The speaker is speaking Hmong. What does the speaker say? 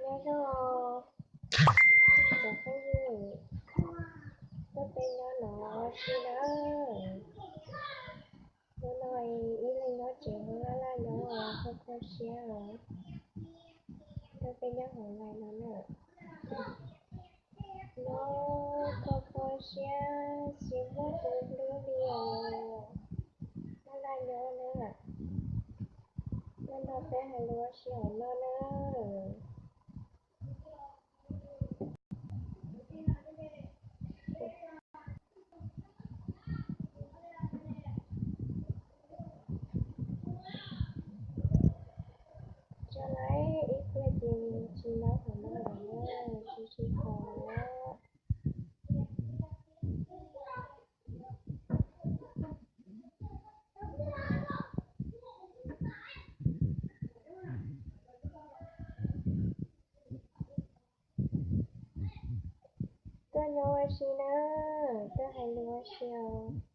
Nyob zoo, cov phooj ywg, tuaj peb nyob no ua si na. Hnub no ib leeg nyob tsev ua laj laj nyob kho kho siab os. Tuaj peb nyob hauv lais no na. Nyob kho kho siab tsis muaj tus hlub li os. Laj laj nyob na. Nyob no peb hais lus ua si hauv no na. Tso lawm ib pliag ces tsis nyob hauv no lawm na, tsis tsis pom. Tuaj nyob ua si na, tuaj hais lus ua si os.